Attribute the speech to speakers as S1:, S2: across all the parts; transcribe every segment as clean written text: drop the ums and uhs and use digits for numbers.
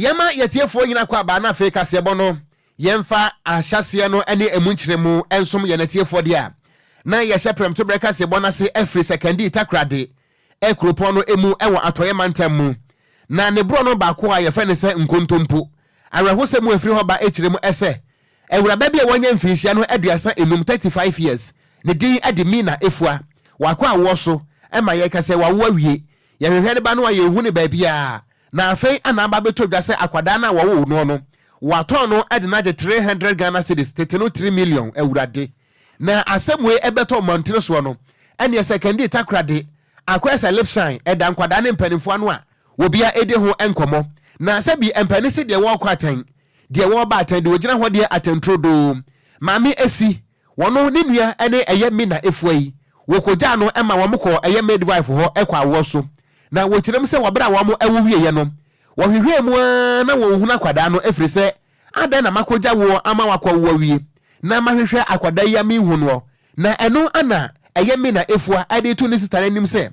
S1: Yɛma yɛtiefoɔ nyina kɔ aba na afei kaseɛbɔ no yɛmfa ahyɛaseɛ no ne ɛmu nkyerɛmu nsom yɛn atiefoɔ deɛ a na yɛhyɛ prɛmtoberɛ kaseɛbɔ no ase afiri Sekandi Takoradi kuropɔn no mu wɔ Atɔeɛ mantam mu na ne borɔno baako a yɛfrɛ no sɛ Nkontompo. Awerɛhosɛm mu ɛfiri hɔ ba kyerɛ mu sɛ awuraba bi a wanya mfirinhyia no 35, 35 years, ne din de Mina Efua, wakɔ awoɔ so ma yɛka sɛ wawo awie. Yɛhwehwɛ ne ba no a yɛnhu no baabiara na afei ana aba abɛtɔ dwa sɛ akwadaa no a wɔwoo noɔ no wɔatɔn no de no agye 300 Ghana cedis, tete no 3 million, Awurade. Na asɛm wei ɛbɛtɔ mmɔntene soɔ no, ɛneɛ sɛ Kandii Takoradi, akɔyɛ sɛ lip shine, ɛda nkwadaa ne mpanimfoɔ ano a wɔbia ɛdi ho nkɔmmɔ. Na sɛbi mpanin se deɛ wɔrekɔ atɛn, deɛ wɔreba atɛn, deɛ wɔgyina hɔ deɛ atɛnturodoo. Maame Esi, wɔno ne nua ne ɛyɛ Mina Efua yi, wɔkɔgyaa no ma wɔn kɔɔ ɛyɛ midwife hɔ kɔ awoɔ so. Na wɔkyerɛm sɛ wɔ berɛ a wɔn wo wieɛ no, wɔhwehwɛɛ mu ara na wɔnhunu akwadaa no ɛfiri sɛ adɛn na makɔgya woɔ ama wakɔwo awie na mahwehwɛ akwadaa yi a menhu noɔ. Na ɛno na ɛyɛ Mina Efua de reto ne sista no anim sɛ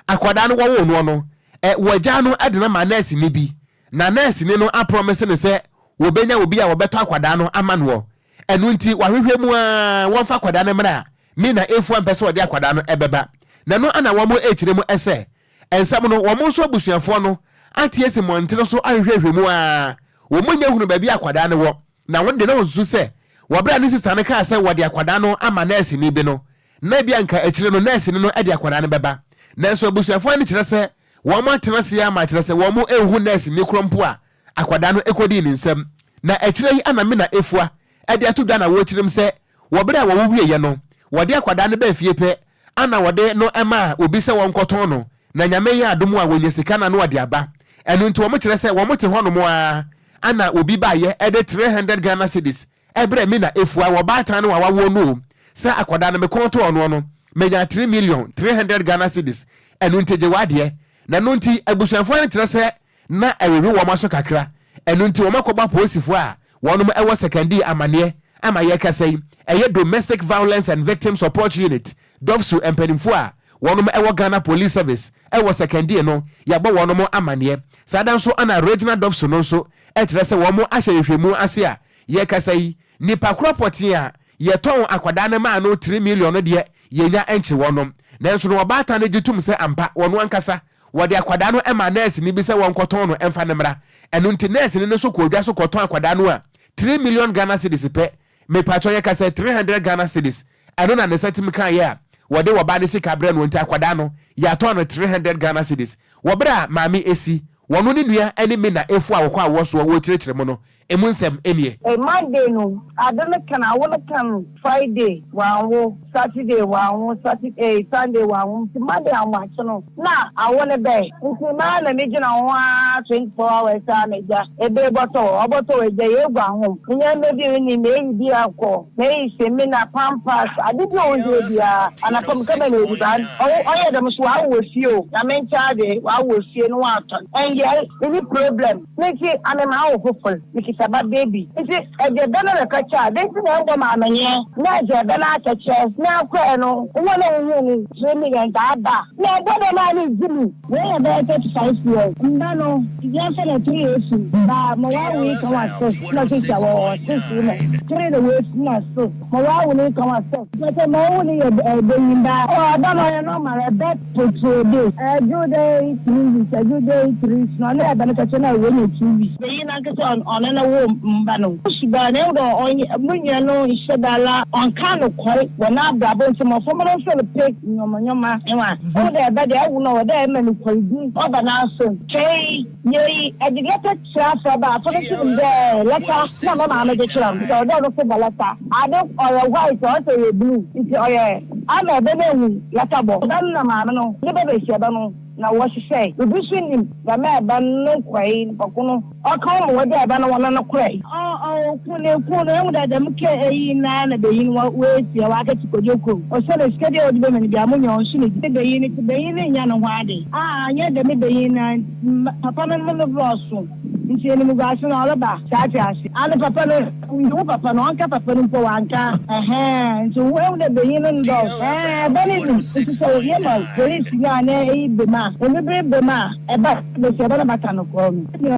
S1: akwadaa no wɔwoo noɔ no, wɔagyaa no de no ama nɛɛseni bi, na nɛɛseni no aprɔmese no sɛ wɔbɛnya obi a wɔbɛtɔ akwadaa no ama noɔ. Ɛno nti wɔahwehwɛ mu ara wɔmfa akwadaa no mmra a Mina Efua mpɛ sɛ ɔde akwadaa no bɛba. Na ɛno na wɔrekyerɛ mu sɛ nsɛm no wɔn nso abusuafoɔ no ate asi mmɔntene so ahwehwɛhwɛ mu ara wɔnnya hunu baabi a akwadaa no wɔ. Na wɔn de na wɔsusu sɛ wɔ berɛ a ne sista no kaa sɛ wɔde akwadaa no ama nɛɛseni bi no, na ebia anka akyire no nɛɛseni no de akwadaa no bɛba. Nanso abusuafoɔ ani kyerɛ sɛ wɔatena ase ara ma kyerɛ sɛ wɔnhu nɛɛseni korɔ mpo a akwadaa no kɔdii ne nsam. Na akyire yi ana Mina Efua de ato dwa na wɔrekyerem sɛ wɔ berɛ a wɔwo wieeɛ no, wɔde akwadaa no baa fie pɛ ana wɔde no maa obi sɛ wɔnkɔtɔn no, na Nyame yɛ adom a wɔnya sika no a na wɔde aba. Ɛno nti wɔn kyerɛ sɛ wɔn te hɔnom ara ana obi baeɛ de 300 Ghana cedis brɛɛ me na Efua wɔ baatan no a wawoɔ no o, sɛ akwadaa no mekɔn tɔɔ noɔ no menya 3 million 300 Ghana cedis, ɛno nti gye w'adeɛ. Na ɛno nti abusuafoɔ no kyerɛ sɛ na ɛwewe wɔn aso kakra, ɛno nti wɔakɔbɔ apolisifoɔ a wɔnom wɔ Sekandii amaneɛ ama yɛrekasa yi, ɛyɛ Domestic Violence and Victim Support Unit, DOVVSU, mpanimfoɔ a wɔnom wɔ Ghana Police Service wɔ Sekandie no, yɛabɔ wɔnom amaneɛ. Saa da nso na Regional DOVVSU no nso kyerɛ sɛ wɔn ahyɛ nhwehwɛmu ase a yɛrekasa yi, nipa korɔ pɔtee a yɛtɔn akwadaa no maa no 3 million no deɛ yɛnya nkye wɔnom. Nanso no ɔbaatan no gye tom sɛ ampa wɔn ankasa Wɔde akwadaa no maa nɛɛseni bi sɛ wɔnkɔtɔn no mfa no mmra. Ɛno nti nɛɛseni no nso kɔɔ dwa so kɔtɔn akwadaa no a 3 million Ghana cedis pɛ. Mepakyɛw yɛka sɛ 300 Ghana cedis. Ɛno na ne nsa tumi kaeɛ a wɔde wɔbaa no sika brɛ no nti akwadaa no yɛatɔn no 300 Ghana cedis. Wɔ berɛ a Maame Esi, wɔno ne nua ne Mina Efua a wɔkɔ awoɔ soɔ wɔrekyerɛkyerɛ mu no, emu nsɛm nie.
S2: Monday no, ade no kan, awo no kan Friday wɔannwo, Saturday wɔannwo, Saturday Sunday wɔannwo, ntsi Monday amoakye no na awo no bae. Ntsi mara na migyina ho ara 24 hours a na egya ebe bɔtɔ hɔ, ɔbɔtɔ hɔ egya yeegu ahom, ndzɛmba bi nnyi, meeyi bi akɔ, meeyi semina, pampers, ade bi a ohia biara, anapa mekɛma no edziban, ɔwo ɔyɛ dɛm so wɔawo wɔ fie o, Nyame nkyɛ adze, wɔawo wɔ fie no wɔatɔn, nnyɛe, innyi problem. Me ntsi, ame mawo fofor, mikitsa ba baby. Ntsi edze bɛ no rekɛkyɛ a, dɛn ntsi na emmbɔ me amanneɛ? Na edze bɛ no akɛkyɛ na akɔɛ no, hɔn a wohun no kyerɛ me dɛ nka aba. Na ɔbɔ dɛm a na idzi mu. Wei yɛ bɛyɛ 35 years mba no yɛmfa no three esu ba ma wɔawo yi ka ho six na sisi a wɔwɔ six women three na woesu na six ma wɔawo no yi ka ho six kyerɛ sɛ ma ɔwo no yɛ banyin ba ɔba no ɔyɛ normal ɛbɛ Totoo de, ɛdwo dɛ 3 weeks, ɛdwo dɛ 3 weeks, na ɔno ɛbɛ no kɛkyɛ na woenya 2 weeks. Banyin nankasa ɔno na woo mba no. Suban no, ehu dɛ ɔnye mo nua no nnhyɛ da ara, ɔnnka nokwar wɔ n'abrabɔ ntsi mboframba no so repɛ nyɔmanyɔma. Ehu dɛ ɛbɛ de ɛwo no ɔwɔ dɛ ema nokwardzi ɔba n'aso. Twɛn, yei, ɛde lɛtɛ kyerɛ afraba a, afo no so nim dɛ lɛta na me maame de kyerɛ me, ntsi ɔwɔ dɛ ɔno so bɔ lɛta. Ade ɔyɛ white ɔsɛ ɔyɛ blue ntsi ɔyɛ ama ɛbɛ no ehu lɛta bɔ. Ɛbɛ no na maame no ne ba basiaba no na wɔhyehyɛe. Obi so nnim dɛm ɛbɛ no kɔe nipa ko no ɔka wɔn ma wɔgye ɛbɛ no wɔne no korae. Ɔko no eku no ehu dɛ dɛm kɛ eyi naa na banyin no woetua ɔakɛtse kɔdwo kurom ɔsɛ dɛ sika biara wɔdze bɛma no biara mo nya ɔnso ne dzi ne banyin no tse banyin no nnya no ho ade a annyɛ dɛm banyin no papa no no dɔɔso ntsi enimguase no ɔreba saa tse ase ano papa no Nti wo papa no ɔnka papa no mpo wanka ɛhɛɛ nti wo ehu dɛ banyin no ndɔɔso ɛɛ ɛba no nim nti sɛ yɛ ma police ni anaa eyi bem a onibere bem a ɛba besi ɛba no bata no korɔ no.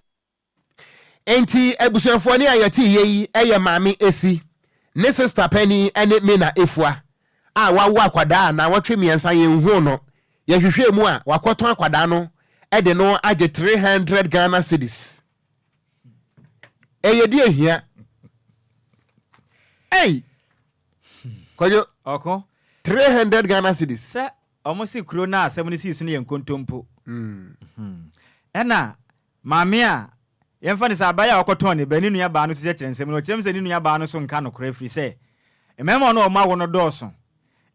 S1: Enti abusuafoɔ ne a yɛte yie yi yɛ Maame Esi, ne sister panin ne Mina Efua a wawo akwadaa a naawɔtwe 3 yɛnhuu no. Yɛhwehwɛɛ mu a, wakɔtɔn akwadaa no de no agye 300 Ghana cedis. Ɛyɛ di ehia. Ei! Kwadwo.
S3: Ɔko.
S1: 300 Ghana cedis.
S3: Sɛ ɔmo se kuro no a asɛm no sii so no yɛ nkontompo. Ɛna maame a yɛmfa no sɛ abaayewa a ɔkɔtɔn ne ba, ne nua baa no nso kyerɛkyerɛ nsɛm no, ɔkyerɛ mu sɛ ne nua baa no nso nka nokorɛ ɛfiri sɛ mmarima a ɔne wɔn awo no dɔɔso.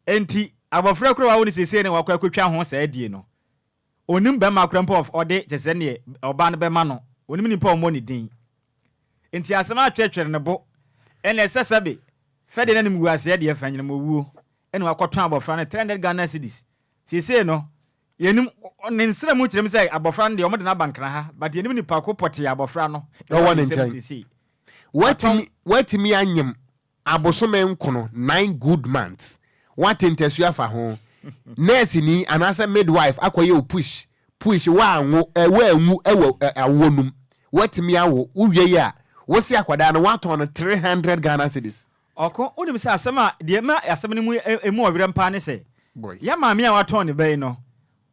S3: Enti abɔfra koro a wawo no seesei no a wakɔ akɔtwa ho saa adie no, ɔnnim barima koraa mpo a ɔde kyerɛ sɛ neɛ ɔbaa no bɛma no, ɔnnim nipa a ɔmmɔ ne din. Enti asɛm atwerɛtwerɛ ne bo, ɛna ɛsɛ sɛbe fɛdeɛ no animguaseɛ deɛ fa nyinam owuo ɛna wakɔtɔn abɔfra no 300 Ghana cedis. Seesei no, yɛnim, ne nsra mu kyerɛ mu sɛ abɔfra no deɛ wɔde no aba Nkran ha, but yɛnim nipa ko pɔtee a abɔfra no
S1: Ɛwɔ
S3: ne
S1: ne
S3: nsam
S1: nkyɛn.
S3: seesei.
S1: Watumi,
S3: Watɔn.
S1: watumi anyem abosome nkono, 9 good months. Wate ntasuo afa ho. Nurse ni anaasɛ midwife akɔyɛ o push, push, woanwo, ɛ, woanwu ɛwɔ ɛ, awoɔ num. Watumi awo, wowie yi a, wose akwadaa no woatɔn no 300 Ghana cedis.
S3: Ɔko, wonim sɛ asɛm a, deɛ ɛma asɛm no mu emu ɔwerɛm paa ne sɛ,
S1: Boy.
S3: yɛn maame a watɔn ne ba yi no,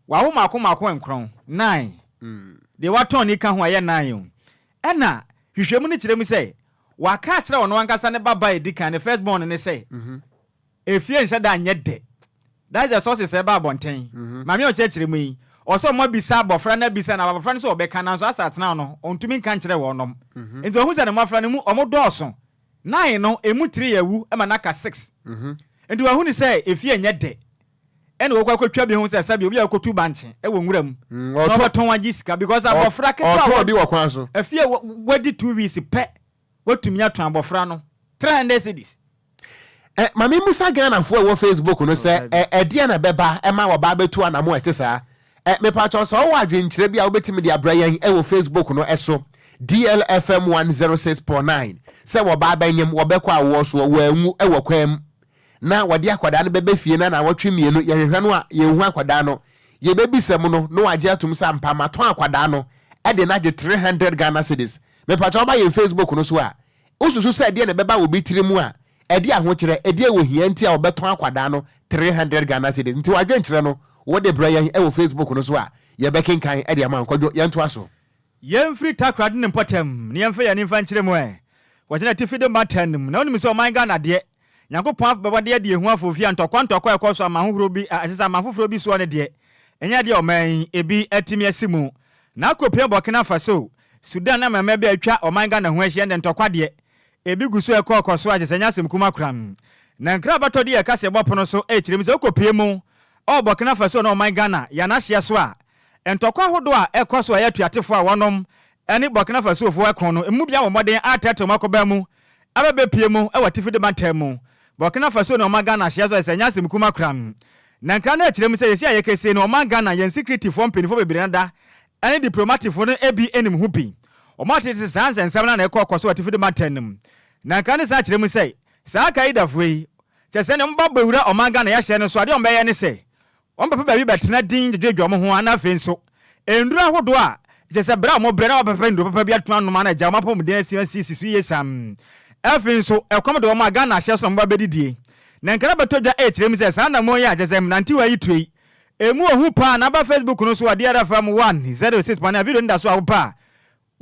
S3: wawo mmaako mmaako nkron, nine. Deɛ watɔn ne ka ho a ɛyɛ nine o. Ɛna hwehwɛmu no kyerɛ mu sɛ, waka akyerɛ ɔno ankasa ne ba ba a ɛdi kan, ne first born ne sɛ, efie nhyɛ da nyɛ dɛ. That is the sources ɛba abɔnten. Maame a ɔkyerɛkyerɛ mu yi, ɔsɛ ɔmo abisa abɔfra no abisa na abɔfra no sɛ ɔbɛka nanso asa atena no, ɔntumi nka nkyerɛ wɔnom. Nti ɔhu sɛ ne mmɔfra no mu ɔmo dɔɔso. Nine no, emu three awu ma n'aka six. Nti wahu ne sɛ efie nyɛ dɛ. Ɛna wɔkɔ akɔtwa bi ho sɛ sɛbi obi a ɔkɔtu bankye ɛwɔ nwura mu. Na
S1: ɔtɔ
S3: ɔbɛtɔn agye sika because abɔfra ketewa
S1: ɔtɔ
S3: a
S1: obi wɔ kwan so.
S3: Efie wadi 2 weeks pɛ watumi atɔn abɔfra no 300 cedis.
S1: Ɛ maame musa Ghanafoɔ a ɛwɔ Facebook no sɛ
S3: Oh,
S1: ɛ ɛdeɛ na ɛbɛba ɛma wɔba abɛtu anamo a ɛte saa. Ɛ mepatwɔ sɛ ɔwɔ adwenkyerɛ bi a wobɛtumi de abrɛ yɛn ɛwɔ Facebook no ɛso, DLFM 106.9, sɛ wɔba abɛnyem, wɔbɛkɔ awoɔ soɔ, wɔanwu ɛwɔ kwan mu na wɔde akwadaa no bɛbɛ fie na nawɔtwe 2 yɛhwehwɛ no a yɛnhu akwadaa no, yɛbɛbisa mu no na wagye atom sɛ ampa matɔn akwadaa no ɛde no agye 300 Ghana cedis. Mepatwɔ woba yɛn Facebook no so a, wosusu sɛ ɛdeɛ na ɛbɛba wɔ bi tiri mu a ɛde ahokyerɛ ɛdeɛ wɔ hia nti a wɔbɛtɔn akwadaa no 300 Ghana cedis? Nti wadwenkyerɛ no wode brɛ yɛn ɛwɔ Facebook no so a, yɛbɛkenkan ɛde ama nkɔdwo. Yɛntoa so.
S3: Yɛmfiri Takoradi ne mpɔtam na yɛmfa yɛn ani mfa nkyerɛ mu ɛ. Wɔkyerɛ atifi de matan no mu. Na wonim sɛ ɔman Ghana deɛ, Nyankopɔn bɛbɔde adi ehu afoofi a ntɔkwa ntɔkwa a ɛkɔ so aman ahohoro bi a ɛsɛ sɛ aman foforɔ bi soɔ no deɛ, ɛnyɛ adeɛ a ɔman yi ebi atumi asi mu. Na akɔpia Burkina Faso, Sudan ne amanaman bi a atwa ɔman Ghana ho ahyia no deɛ, ntɔkwa deɛ, ebi gu so ɛkɔ ɔkɔ so a kyerɛ sɛ ɛnyɛ asɛm kuma koraa. Na nkra abatɔ de yɛ kaseɛbɔ pono so ɛrekyerɛ mu sɛ wokɔpie mu ɛwɔ Burkina Faso ne ɔman Ghana yɛn ahyeɛ so a, ntɔkwa ahodoɔ a ɛkɔ so a ɛyɛ atuatefoɔ a wɔnom ne Burkina Fasofoɔ ɛko no emu bi abɔ mmɔden atrɛtrɛ wɔn akɔbaa mu abɛbɛpie mu wɔ atifi de mantam mu. Burkina Faso ne ɔman Ghana ahyeɛ so a ɛsɛ ɛnyɛ asɛm kuma koraa. Na nkra no ɛkyerɛ mu sɛ yɛsi a yɛkɛsie no ɔman Ghana yɛn sikiritifoɔ mpanimfoɔ bebree no da ne diplomatifo no bi nim ho bi. Wɔn atete saa nsɛnsɛm no a na ɛkɔ kɔ so wɔ atifi de mantam no mu. Na nkra no san kyerɛ mu sɛ saa Al-Qaedafoɔ yi, kyerɛ sɛ nea wɔba bɛwura ɔman Ghana yɛahyɛ no so adeɛ a wɔbɛyɛ ne sɛ wɔbɛpɛ baabi bɛtena din dwedwedwe wɔn ho ana afei nso nnuro ahodoɔ a kyerɛ sɛ berɛ a wɔbrɛ na wɔbɛpɛpɛ nnuro papa bi atumi anom ana agya wɔn apɔmuden asi asisi so yie sam. Afei nso ɛkɔm de wɔn a Ghana ahyɛ so na wɔba bɛdidie. Na nkra bɛtɔ dwa ɛrekyerɛ mu sɛ saa anammɔn yi a kyerɛ sɛ mmerantewa yi tue yi emu ohu paa na aba Facebook no so wɔ DRFM 106.9 video no da so a wopɛ a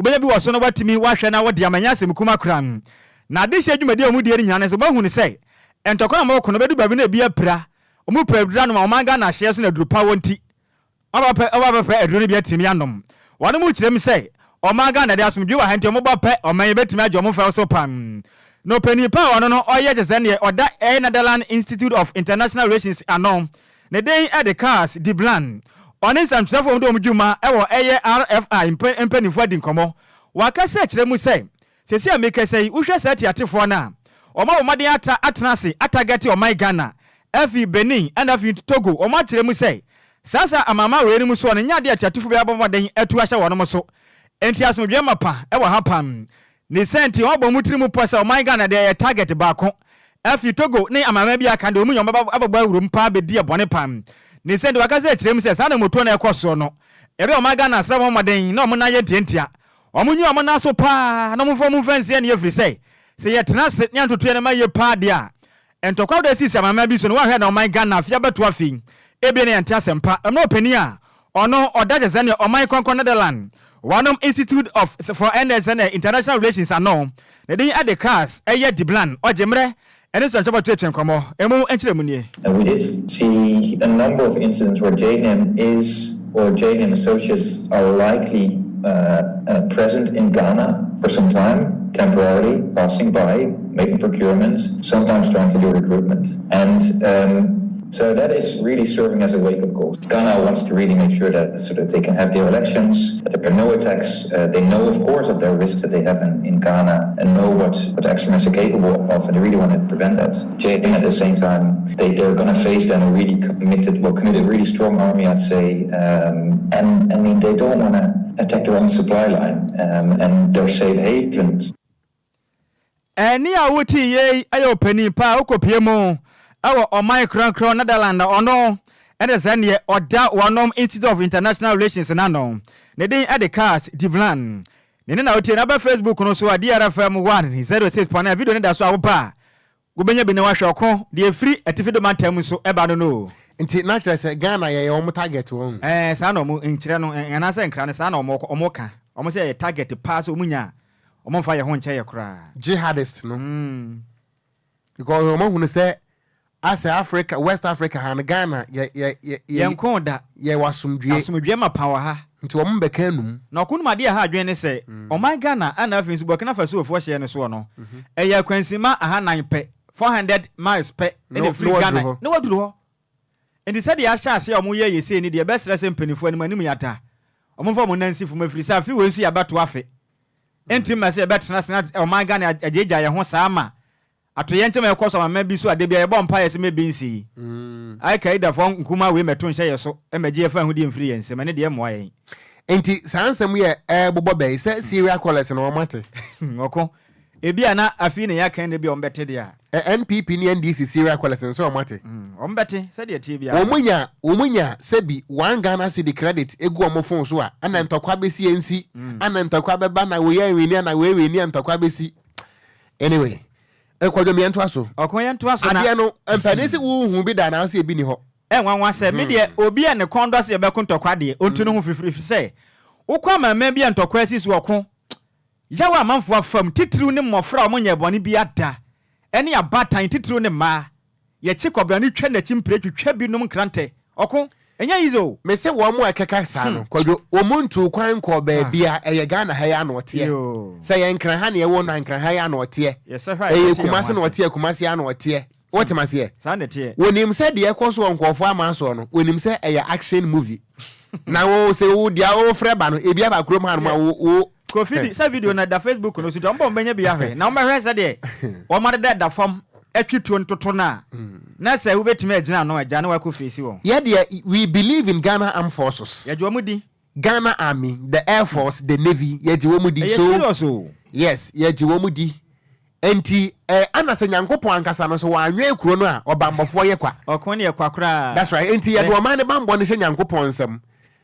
S3: wobɛnya bi wɔ so na woatumi woahwɛ na wode ama ɛnyɛ asɛm kuma koraa. Na adehyɛ dwumadi a wɔn die no nyinaa no nso wɔahu no sɛ ntɔkwa na wɔkɔ no bɛdu baabi na ebi apira wɔn pɛ aduru anom a ɔman Ghana ahyeɛ so na aduru pa wɔ nti wɔn abɛpɛ aduru no bi atumi anom. Wɔn mu kyerɛ mu sɛ ɔman Ghana de asomdwe wɔ ha nti wɔn bɔ pɛ ɔman yi bɛtumi agye wɔn fɛw so pam. Na ɔpanin pa a ɔno no ɔyɛ kyɛ sɛ neɛ ɔda ɛyɛ Netherlands Institute of International Relations ano, ne din de Cars de Blan, ɔne nsɛmtwerɛfoɔ a wɔde wɔn dwuma wɔ ɛyɛ RFI mpanimfoɔ adi nkɔmmɔ. Wakasa akyerɛ mu sɛ, seesei a merekasa yi, wohwɛ saa atuatefoɔ no a, wɔabɔ mmɔden atra atena ase atagɛte ɔman Ghana, afei Benin ɛna afei Togo. Wɔakyerɛ mu sɛ, saa saa amanaman wei nom soɔ no, nyɛ adeɛ a atuatefoɔ biara bɔ mmɔden atu ahyɛ wɔnom so. Enti asomdwoeɛ mapa wɔ ha pam. Ne saa nti, wɔabɔ wɔn tiri mu pɔ sɛ ɔman Ghana deɛ ɛyɛ target baako. Afei Togo ne amanaman bi a aka deɛ wɔn nyinaa wɔbɛba abɛbɔ awuram paa bɛdi ɛbɔne paa. Ne saa nti, wɔakasa akyerɛ mu sɛ saa anammɔtuo no a ɛrekɔ soɔ no, ɛbɛyɛ ɔman Ghana asra wɔn mmɔden na wɔn nan yɛ ntiantia. Wɔn nyi wɔn nan so paa na wɔmfa wɔn mfa nsi ani ɛfiri sɛ, sɛ yɛtena ase na yɛantoto yɛn nneɛma yie paa deɛ a, ntɔkwa ahodoɔ a ɛsisi amanaman bi so no, woanhwɛ na ɔman Ghana afe abɛto afe yi, ebia na yɛnte asɛmpa. Ɛno ɔpanin a ɔno ɔda kyɛ sɛ neɛ ɔman kronkron Netherlands wɔnom Institute of for NSN International Relations ano, ne din de Kars ɛyɛ Diblan, ɔgye mmerɛ ɛne nsɛnkyerɛwfo twetwe nkɔmmɔ. Emu nkyerɛmu nie.
S4: And we did see a number of incidents where JNIM is or JNIM associates are likely present in Ghana for some time, temporarily, passing by, making procurements, sometimes trying to do recruitment. And so that is really serving as a wake-up call. Ghana wants to really make sure that so that they can have their elections, that there are no attacks. They know, of course, of their risks that they have in Ghana and know what extremists are capable of, and they really want to prevent that. JNIM, at the same time, they're going to face then a really committed, well, committed, really strong army, I'd say. And I mean, they don't want to attack their own supply line and their safe havens.
S3: Ɛnne a wotii yei yɛ ɔpanin pa a ɔkɔpue mu wɔ ɔman kronkron Netherlands na ɔno ne sɛ neɛ ɔda wɔnom Institute of International Relations no ano. Ne din de Kars Divlan. Ne nne na wotie no. Aba Facebook no so a DRFM 106.9 video no da so a woba a wobɛnya bi na woahwɛ ɔko deɛ ɛfiri Atifi Do mantam nso ɛba no no o.
S1: Nti na kyerɛ sɛ Ghana yɛyɛ wɔn target wɔn.
S3: Ɛɛ saa na wɔn nkyerɛ no anaasɛ nkra no saa na wɔn wɔn ka. Wɔn sɛ yɛyɛ target paa sɛ wɔn nya a Ɔmo nfa yɛ ho nkyɛ yɛ koraa.
S1: Jihadist no because ɔmo ahunu sɛ asɛ Africa, West Africa ha no, Ghana yɛ yɛ yɛ
S3: Yɛn ko da.
S1: Yɛ wɔ asomdwie.
S3: Asomdwie mapa wɔ ha.
S1: Nti ɔmo bɛka anum.
S3: Na ɔko no mu adeɛ a ɛha adwene ne sɛ ɔman Ghana ɛna afei nso Burkina Fasofoɔ hyeɛ no soɔ no ɛyɛ akwansimma ahanan pɛ, 400 miles pɛ ɛna ɛfiri Ghana na waduru hɔ. Enti sɛdeɛ yɛahyɛ aseɛ a wɔyɛ yɛ sei no deɛ yɛbɛsrɛ sɛ mpaninfoɔ anim anim yɛada wɔmfa wɔn nan nsi fam ɛfiri sɛ afe wei nso yɛabɛto afe. Ɛnti mma sɛ yɛbɛtena ase na ɔman Ghana agyaagyaa yɛn ho saa ma atoyɛnkyɛm a ɛkɔ so amanaman bi so a da biara yɛbɔ mpaeɛ sɛ mɛbi nsi yi. Al Qaedafoɔ nkumaa wei mmɛto nhyɛ yɛn so mmɛgye yɛn fahodie mfiri yɛn nsam, ɛno deɛ ɛmmoa yɛn.
S1: Enti saa nsɛm yi a ɛrebobɔ bɛ yi, sɛ serial callers na wɔate.
S3: Ɔko, ebia na afei na yɛaka yi na ebia wɔbɛte deɛ a.
S1: NPP ne NDC serial callers nso wɔate.
S3: Wɔbɛte, sɛdeɛ ɛteɛ biara.
S1: Wɔn nya, wɔn nya sɛbi one Ghana cedi credit egu wɔn phone so a, ɛna ntɔkwa bɛsi ɛnsi, ɛna ntɔkwa bɛba na wei anwini ana wei awini a ntɔkwa bɛsi. Anyway, Kwadwo yɛntoa so.
S3: Ɔko yɛntoa so na.
S1: Adeɛ no, mpanin se wonhu bi da anaasɛ ebi ni hɔ.
S3: Ɛnwanwa sɛ, me deɛ, obi a ne kɔn dɔ sɛ yɛbɛko ntɔkwa deɛ, ɔntu ne ho fifiri, ɛfiri sɛ, wokɔ amanaman bi a ntɔkwa asi so ɔko, yaw a amanfoɔ afa mu, titiriw ne mmɔfra a wɔnyɛɛ bɔne biara da, ne abaatan, titiriw ne mmaa. Yɛkye kɔbena no twa n'akyi mpire twitwa binom nkrantɛ. Ɔko, ɛnyɛ easy o.
S1: Mese wɔn a ɛkeka saa no, Kwadwo, wɔn ntuu kwan nkɔɔ baabia, ɛyɛ Ghana ha yi ara na ɔteɛ. Sɛ ɛyɛ Nkran ha na yɛwɔ no a, Nkran ha yi ara na ɔteɛ. Ɛyɛ Kumasi na ɔteɛ a, Kumasi ara na ɔteɛ. Wote maseɛ?
S3: Saa na ɛteɛ.
S1: Wɔnim sɛ deɛ ɛkɔ so wɔ nkurɔfoɔ aman soɔ no, wɔnim sɛ ɛyɛ action movie. Na wo sɛ wo deɛ wofrɛ ba no, ebi aba kurom hanom a wo wo.
S3: Kofi di sɛ video no ɛda Facebook no so nti wɔn bɔ wɔn bɛnya bi ahwɛ na wɔbɛhwɛ sɛdeɛ wɔn adeda da fam atwi tuo ntoto no a na sɛ wobɛtumi agyina ano agya na wakɔ face wɔn.
S1: Yɛ deɛ we believe in Ghana armed forces.
S3: Yɛgye wɔn di.
S1: Ghana army, the air force, the navy yɛgye wɔn di.
S3: Ɛyɛ
S1: So
S3: serious o.
S1: yes yɛgye wɔn di. Enti eh, ana sɛ Nyankopɔn ankasa no sɛ wanwɛn kuro no a ɔbanbɔfoɔ yɛ kwa.
S3: Ɔko no yɛ kwa koraa.
S1: That's right. Enti yɛde ɔman no banbɔ no hyɛ Nyankopɔn nsam.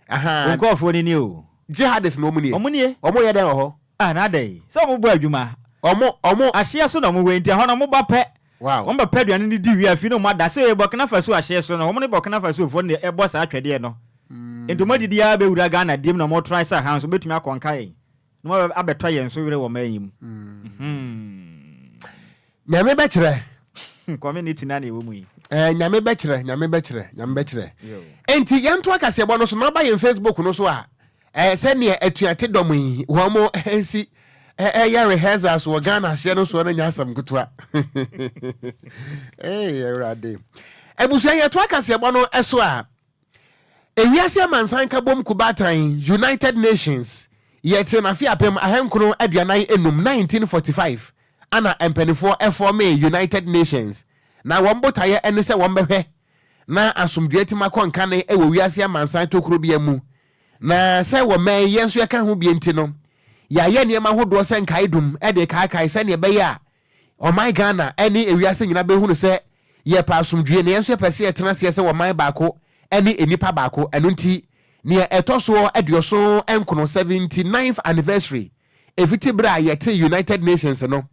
S1: Ahaa.
S3: Wo nkurɔfoɔ no nie o.
S1: Jihadist na wɔn nie.
S3: Wɔn nie.
S1: Wɔn yɛ dɛn wɔ hɔ?
S3: Ah na adɛn? Sɛ wɔn bɔ adwuma.
S1: Wɔn, wɔn.
S3: Ahyeɛ so na wɔn wɔ enti ɛhɔ no wɔn ba pɛ.
S1: Wow.
S3: Wɔn bɛpɛ aduane no di wie a afei na wɔn ada. Sɛ ɛyɛ Burkina Faso ahyeɛ so no, wɔn ne Burkina Fasofoɔ no na ɛbɔ saa twɛdeɛ no. Enti wɔn adidi ara bɛwura Ghana diem na wɔn try sɛ ha nso wɔbɛtumi akɔ nka yɛn. Na wɔn abɛtɔ yɛn so werɛ wɔ ɔman yi mu.
S1: Nyame bɛkyerɛ.
S3: Community na na ɛwɔ mu yi.
S1: Eh, Nyame bɛkyerɛ, Nyame bɛkyerɛ, Nyame bɛkyerɛ. Enti yɛnto akaseɛbɔ no so na ɔba yɛn Facebook no so a, eh, sɛdeɛ atuate dɔm yi wɔn mo si ɛyɛ rehearsals wɔ Ghana ahyeɛ no soɔ no nyɛ asɛm ketewa. Hey, Awurade. Abusua yɛto akaseɛbɔ no so a, Ewiase Amansan Nkabom Kubaatan, United Nations, yɛ tee no afe 1945, 1945, ana mpaninfoɔ fɔɔmee United Nations, na wɔn botaeɛ ne sɛ wɔn bɛhwɛ na asomdwoeɛ atim akɔ nkane wɔ wiase amansan tokuro biara mu, na sɛ wɔ mmɛn yɛn nso yɛka ho bie nti no, yɛayɛ nneɛma ahodoɔ sɛ nkaedum de rekaakae sɛdeɛ ɛbɛyɛ a Ɔman Ghana ne ewiase nyina bɛhunu sɛ yɛpɛ asomdwie na yɛn nso yɛpɛ sɛ yɛtena aseɛ sɛ ɔman baako ne nnipa baako. Ɛno nti, neɛ ɛtɔ soɔ aduɔson nkono, 79th anniversary, Ɛfiti berɛ a yɛte United Nations no,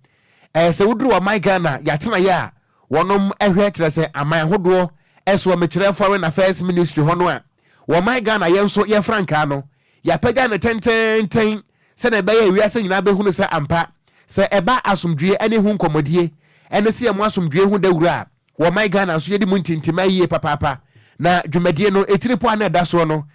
S1: ɛɛ sɛ woduru ɔman Ghana yɛatena yɛ a wɔnom hwɛ kyerɛ sɛ aman ahodoɔ ɛsoɔ, mekyerɛ Foreign Affairs Ministry hɔ no a, wɔman Ghana yɛn nso yɛ frankaa no yɛapagya no tententen sɛdeɛ ɛbɛyɛ wiase nyinaa bɛhunu sɛ ampa sɛ ɛba asomdwie ne ho nkɔmmɔdie ɛne sɛ yɛmo asomdwie ho dawuro a, wɔman Ghana nso yɛde mu ntintima yie papaapa. Na dwumadie no ɛtiri po a na ɛda soɔ no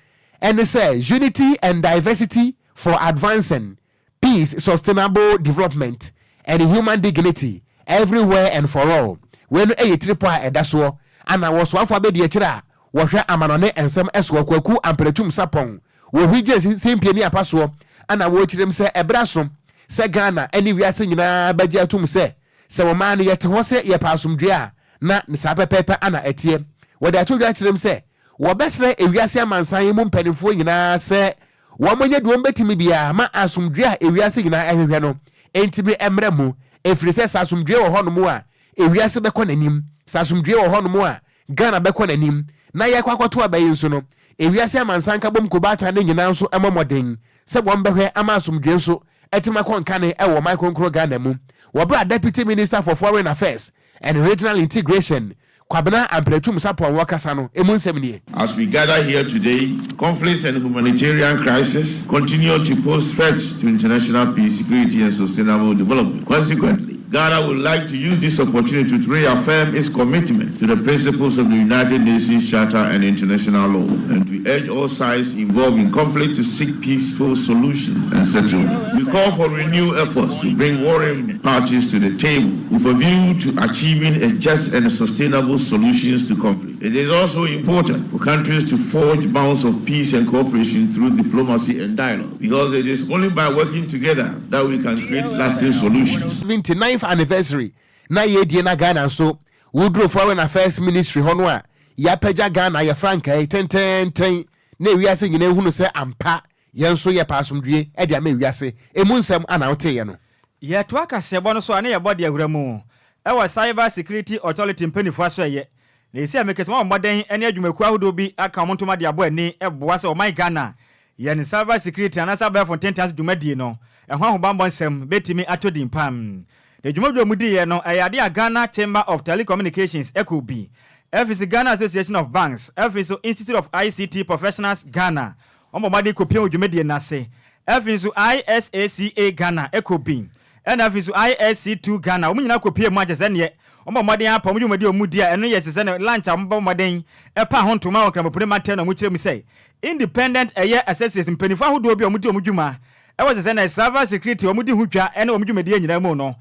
S1: ɛne sɛ "Unity and Diversity for Advancing Peace, Sustainable Development and Human Dignity Everywhere and for All". Wei no ɛyɛ tiri po a ɛda soɔ ana wɔsoafo abɛdi akyire a wɔhwɛ amanɔne nsɛm ɛsoɔ, Kwaku Ampiratum Sapɔn, wɔhwigye simpie ne apa soɔ ana wɔrekyerɛm sɛ ɛberɛ so sɛ Ghana ne wiase nyinaa bɛgye atom sɛ wɔmaa no yɛte hɔ sɛ yɛpɛ asomdwe a na ne saa pɛpɛɛpɛ ana ɛteɛ. Wɔde ato dwa kyerɛm sɛ wɔbɛsrɛ ewiase amansan yi mu mpanimfoɔ nyinaa sɛ wɔn nyɛ deɛ wɔn bɛtumi biara ma asomdwe a ewiase nyinaa ɛhwehwɛ no ntumi mmerɛ mu, ɛfiri sɛ asomdwe wɔ hɔnom a, ewiase bɛkɔ n'anim. Sɛ asomdwe wɔ hɔnom a, Ghana bɛkɔ n'anim. Na yɛkɔ akɔto aba yi nso no, ewiase amansan kabom kobaata ne nyinaa nso ɛmɔ mmɔden sɛ wɔn bɛhwɛ ama asomdwe nso ɛtumi akɔ nkane ɛwɔ ɔman kronkron Ghana mu. Wɔbrɛ a Deputy Minister for Foreign Affairs and Regional Integration, Kwabena Ampretum Sapɔn, wɔkasa no, emu nsɛm nie.
S5: As we gather here today, conflicts and humanitarian crises continue to pose threats to international peace, security, and sustainable development. Consequently, Ghana would like to use this opportunity to reaffirm its commitment to the principles of the United Nations Charter and international law, and to urge all sides involved in conflict to seek peaceful solutions and settlement. We call for renewed efforts to bring warring parties to the table with a view to achieving a just and sustainable solutions to conflict. It is also important for countries to forge bonds of peace and cooperation through diplomacy and dialogue, because it is only by working together that we can create lasting solutions.
S1: 79th anniversary na yɛdie na Ghana nso woduro Foreign Affairs Ministry hɔ no a, yɛapagya Ghana yɛ frankaa tententen na ewiase nyinaa ehunu sɛ ampa yɛn nso yɛ pa asomdwie ɛde ama ewiase. Emu nsɛm ana woteeɛ no.
S3: Yɛtoa kaseɛbɔ no so a ne yɛbɔ de awura mu ɛwɔ Cyber Security Authority mpanimfoɔ aso ɛyɛ na ɛsi a mekɛsɛ wɔn mmɔden ne adwumakuo ahodoɔ bi aka wɔn ntoma de abɔ ani ɛboa sɛ ɔman Ghana yɛn cyber security anaasɛ abɛɛfo ntentan so dwumadie no ɛho ahobammɔ nsɛm bɛtumi atɔ din pam. Na dwumadie a mu diiɛ no ɛyɛ adeɛ a Ghana Chamber of Telecommunications ɛkɔ bi, ɛfi Ghana Association of Banks, ɛfi so Institute of ICT Professionals Ghana, wɔn bɔ mmɔden kɔpie wɔ dwumadie n'ase, ɛfi nso ISACA Ghana ɛkɔ bi, ɛna afei nso ISC2 Ghana, wɔn nyinaa kɔpie mu akyɛ sɛ neɛ wɔn bɔ mmɔden apa wɔn dwumadie a wɔn di a ɛno yɛ sɛ ne lunch a wɔn bɔ mmɔden ɛpa ho ntoma wɔ Nkramopone mantam. Na wɔn kyerɛ mu sɛ independent ɛyɛ assessors mpanimfoɔ ahodoɔ bi a wɔn di wɔn dwuma ɛwɔ sɛ na cyber security wɔn di ho dwa ɛne wɔn dwumadie nyinaa mu no,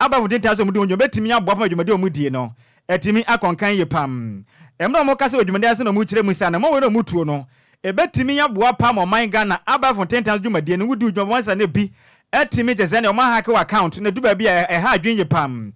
S3: abafo tenten sɛ wɔn di ho dwuma bɛtumi aboa pama dwumadie a wɔn die no ɛtumi akɔnkan yie pam. Ɛmuna wɔn kasa wɔ dwumadie ase na wɔn kyerɛ mu sɛ anamɔ wɔn na wɔn tuo no ɛbɛtumi aboa pam ɔman Ghana abafo tenten dwumadie no wodi dwuma wɔn nsa ne bi ɛtumi kyɛ sɛ ne ɔmo ahack wɔ account na du baabi a ɛha adwene yie pam.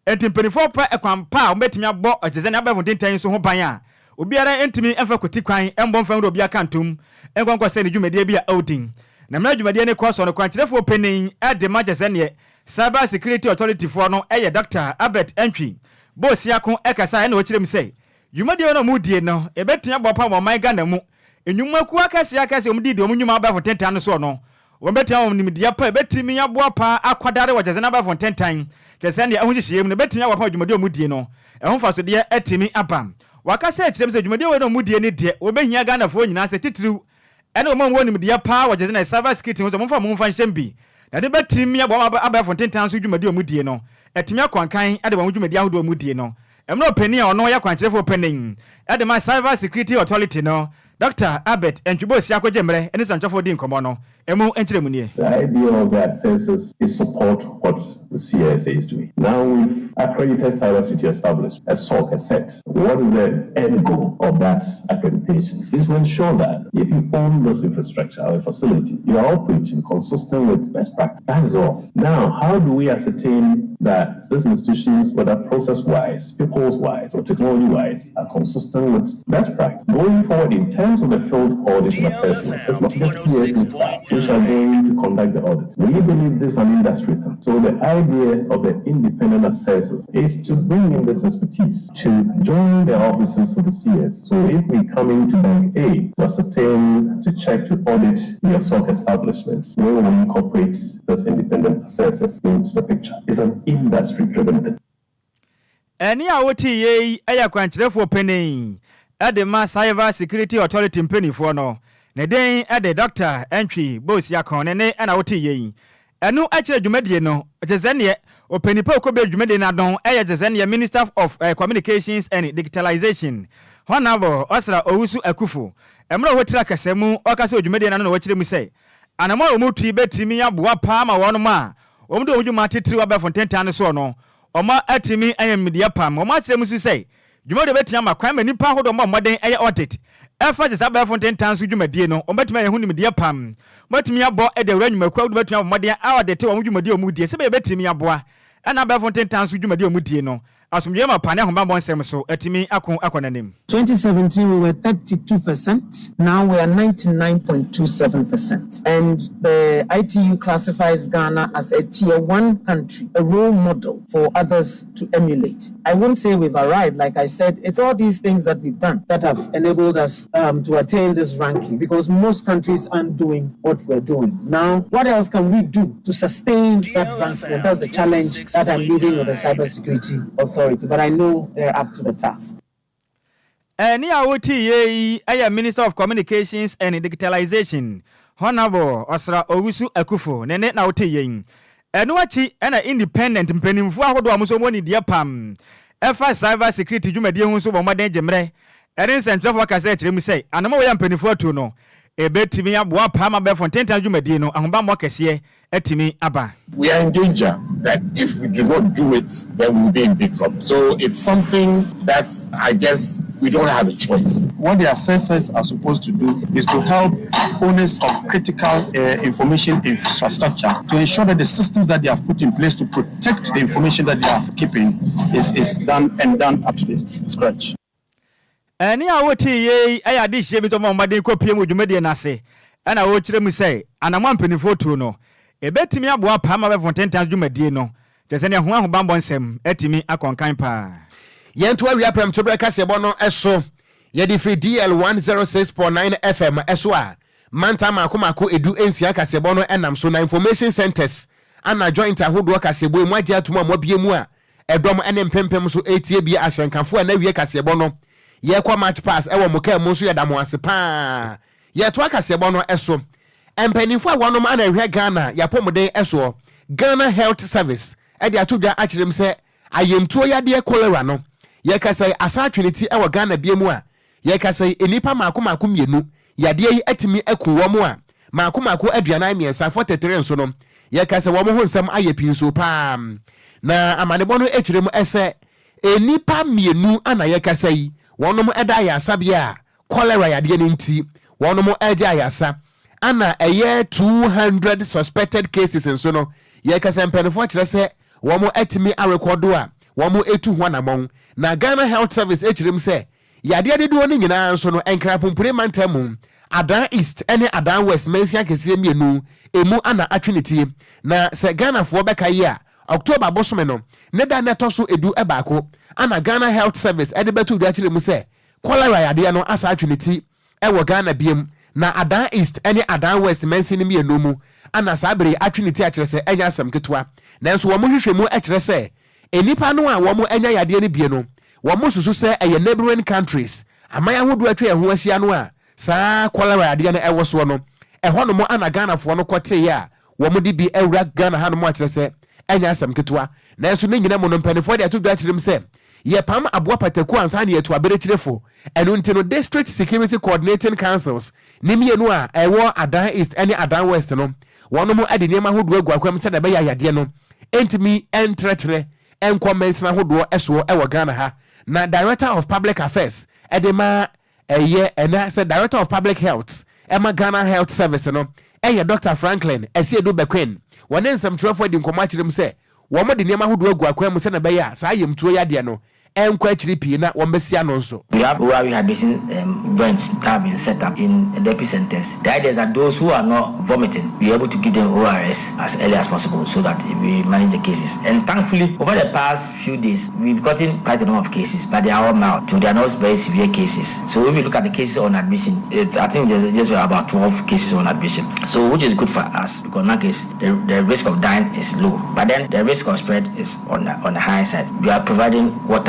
S3: Nti mpanimfoɔ pɛ ɛkwan pa a wɔbɛtumi abɔ ɛkyɛ sɛ ne abɛɛfo tenten nso ho ban a obiara ntumi mfa kɔti kwan mbɔ mfa nwura obi akantom nkɔnkɔ sɛ ne dwumadie bi a ɛwɔdin. Na mmerɛ dwumadie ne kɔ so no, kwankyerɛfoɔ panin ɛde ma kyɛ sɛ neɛ Cyber Security Authority foɔ no ɛyɛ Dr Albert Antwi Boosiako ɛkasa, ɛna ɔkyerɛ mu sɛ dwumadie no a wɔredie no ɛbɛtumi abɔ pa wɔ ɔman Ghana mu nnwumakuo akɛseɛ akɛseɛ wɔn didi wɔn nnwuma abɛɛfo ntentan no soɔ no, wɔn bɛtumi wɔn nimdeɛ pa ɛbɛtumi aboa pa akwadare wɔ kyɛ sɛ n'abɛɛfo ntentan kyɛ sɛ neɛ ɛho hyehyɛ mu no ɛbɛtumi aboa pa dwumadie a wɔn die no ɛho mfasodeɛ ɛtumi aba. Wakasa akyerɛ mu sɛ dwumadie wɔ no wɔn die ne deɛ wɔbɛhia Ghanafoɔ nyinaa sɛ titiriw ɛne wɔn a wɔwɔ nimdeɛ paa wɔ kyɛ sɛ na cyber security ho sɛ wɔmfa wɔn mfa nhyɛm bi na de bɛtumi aboa wɔn abɛɛfo ntentan so dwumadie a wɔn die no ɛtumi akɔnkan ɛde wɔn dwumadie ahodoɔ a wɔn die no. Ɛmuna ɔpanin a ɔno yɛ kwankyerɛfoɔ panin ɛde ma Cyber Security Authority no, Dr Albert Ntwibosi, akɔgye mmerɛ ɛne santwafoɔ di nkɔmmɔ no ɛmu nkyerɛ mu nie.
S6: The idea of the census is support what the CSA is doing. Now we've accredited cybersecurity established, a SOC, a CERT. What is the end goal of that accreditation? Is to ensure that if you own this infrastructure or facility, you are operating consistent with best practice. That is all. Now, how do we ascertain that that these institutions, whether process-wise, people's-wise, or technology-wise, are consistent with best practice. Going forward, in terms of the field audit and assessment, it's not just CSC staff which are going to conduct the audit. We believe this is an industry thing. So the idea of the independent assessors is to bring in this expertise to join the offices of the CS. So if we come into Bank A to ascertain, to check, to audit your SOC establishments, we will incorporate this independent assessors into the picture. It's an industry-driven thing.
S3: Ɛnne a wotee yei yɛ kwankyerɛfoɔ panin de ma Cyber Security Authority mpanimfoɔ no. Ne din de Dɔkta Antwi Boasiako. Ne nne na wotee yei. Ɛno akyerɛ dwumadie no te sɛ neɛ ɔpanin pa ɔkɔbue dwumadie no ano yɛ te sɛ neɛ Minister of Communications and Digitalization, Honourable Osra Owusu Akufo. Mmerɛ a ɔwɔ tiri akasa mu ɔkasa wɔ dwumadie no ano na ɔkyerɛ mu sɛ anamɔn a wɔtu yi bɛtumi aboa paa ma wɔnom a wɔde wɔn dwuma titiriw abɛɛfo ntentan no soɔ no wɔatumi anya nimdeɛ pa. Wɔakyerɛ mu nso sɛ dwumadie bɛtumi ama kwan ma nnipa ahodoɔ mmɔ mmɔden ɛyɛ audit ɛfa kyɛ saa abɛɛfo ntentan so dwumadie no, wɔbɛtumi ayɛ ho nimdeɛ pa. Wɔatumi abɔ de awura nnwumakuo ahodoɔ bɛtumi abɔ mmɔden aɔdete wɔn dwumadie a wɔdie sɛdeɛ ɛbɛtumi aboa ɛna abɛɛfo ntentan so dwumadie a wɔdie no asomdwoeɛ mapa ne ahobammɔ nsɛm so atumi ako akɔ n'anim.
S7: 2017 we were 32%, now we are 99.27%. And the ITU classifies Ghana as a tier 1 country, a role model for others to emulate. I won't say we've arrived, like I said, it's all these things that we've done that have enabled us to attain this ranking, because most countries aren't doing what we're doing. Now, what else can we do to sustain that ranking? And that's the challenge that I'm leaving with the Cybersecurity Authority, but I know they're up to the task.
S3: Ɛnne a wotii yei yɛ Minister of Communications and Digitalization, Honourable Osra Owusu Akufo ne nne na wotee yei. Ɛno akyi na Independent mpanimfoɔ ahodoɔ a wɔn nso wɔn nimdeɛ pam ɛfa cyber security dwumadie ho nso bɔ mmɔden gye mmerɛ ne nsɛntwerɛfoɔ kasa kyerɛ mu sɛ anamɔ wei a mpanimfoɔ atu no ɛbɛtumi aboa paa ma abɛɛfo ntentan dwumadie no ahobammɔ kɛseɛ atumi aba.
S8: We are in danger that if we do not do it, then we will be in big trouble. So it's something that I guess we don't have a choice.
S9: What the assessors are supposed to do is to help owners of critical information infrastructure to ensure that the systems that they have put in place to protect the information that they are keeping is done and done up to the scratch.
S3: Ɛnne a wotee yei yɛ adehyeɛ bi sɛ wɔmmɔ mmɔden kɔpue mu dwumadie no ase na wɔrekyerɛ mu sɛ anammɔn a mpanimfoɔ tuo no, ɛbɛtumi aboa paa ma abɛɛfo ntentan so dwumadie no, kyerɛ sɛ ne ɛho ahobammɔ nsɛm atumi akɔ nkan paa.
S1: Yɛnto awia prɛmtoberɛ kaseɛbɔ no so. Yɛde firi DL 106.9 FM so a mantam mako mako edu nsia kaseɛbɔ no nam so na information centers ana joint ahodoɔ kaseɛbɔ emu agye atom a moabie mu a ɛdɔm ne mpempem so ɛretie bie ahyɛnkafoɔ a na awie kaseɛbɔ no yɛkɔ match pass ɛwɔ mo kaa mu nso yɛda mo ase paa yɛtoa kaseɛbɔ no ɛso mpanimfoɔ a wɔnom ana ɛhwɛ Ghana yɛapɔmuden ɛsoɔ Ghana Health Service ɛde ato dwa akyerɛ mu sɛ ayɛmtuo yadeɛ cholera no yɛkasa yi asan atwe ne ti ɛwɔ Ghana bie mu a yɛkasa yi nnipa mako mako mmienu yadeɛ yi atumi aku wɔn a mako mako 43 43 nso no yɛkasa wɔn ho nsɛm ayɛ pii nso paa na amanebɔ no akyerɛ mu ɛsɛ nnipa mmienu ana yɛkasa yi wɔnom ɛda ayasabea a cholera yadeɛ no nti wɔnom ɛgye ayasa ana ɛyɛ 200 suspected cases nso no yɛkasa mpanimfoɔ kyerɛ sɛ wɔn atumi arekɔdo a wɔn etu ho anamɔn na Ghana Health Service akyerɛ mu sɛ yadeɛ dodoɔ no nyinaa nso no Nkrapompure mantam mu Adan East ne Adan West mansin akɛseɛ mmienu emu ana atwe ne tie na sɛ Ghanafoɔ bɛka yi a October bosome no ne da na ɛtɔ so 11 ana Ghana Health Service ɛde bɛto dwa kyerɛ mu sɛ cholera yadeɛ no asa atwe ne ti ɛwɔ Ghana biem na Adan East ne Adan West mansin no mmienu mu ana saa bere atwe ne ti akyerɛ sɛ ɛnyɛ asɛm ketewa nanso wɔn hwehwɛ mu kyerɛ sɛ nnipa no a wɔn anya yadeɛ no bie no wɔn susu sɛ ɛyɛ neighboring countries aman ahodoɔ atwa yɛn ho ahyia no a saa cholera yadeɛ no ɛwɔ soɔ no ɛhɔnom ana Ghanafoɔ no kɔteeɛ a wɔn de bi awura Ghana hanom akyerɛ sɛ ɛnyɛ asɛm ketewa nanso ne nyina mu no mpanimfoɔ de ato dwa kyerɛ mu sɛ yɛpam aboa pataku ansa ne yɛtu aberɛkyerɛfo ɛno nti no District Security Coordinating Councils ne mmienu a ɛwɔ Adan East ne Adan West no wɔnom de nneɛma ahodoɔ agu akwam sɛdeɛ ɛbɛyɛ ayadeɛ no ɛntumi ɛntrɛtrɛ ɛnkɔ mmansini ahodoɔ ɛsoɔ ɛwɔ Ghana ha na Director of Public Affairs ɛde ma ɛyɛ ɛna sɛ Director of Public Health ɛma Ghana Health Service no ɛyɛ Dr Franklin Asiedu Bequin wɔne nsɛmtwerɛfoɔ di nkɔmmɔ akyerɛ mu sɛ Wɔn de nneɛma ahodoɔ agu akwan mu sɛnea ɛbɛyɛ a saa yamtuo yadeɛ no ɛnkɔ akyiri pii na wɔn bɛsi ano nso.
S10: We have rural rehabilitation joints that have been set up in the epicenters. The idea is that those who are not vomiting, we are able to give them ORS as early as possible so that we manage the cases. And thankfully, over the past few days, we've gotten quite a number of cases, but they are all mild, so they are not very severe cases. So if you look at the cases on admission, it's, I think there's just about 12 cases on admission. So which is good for us because in that case, the risk of dying is low. But then the risk of spread is on the higher side. We are providing water.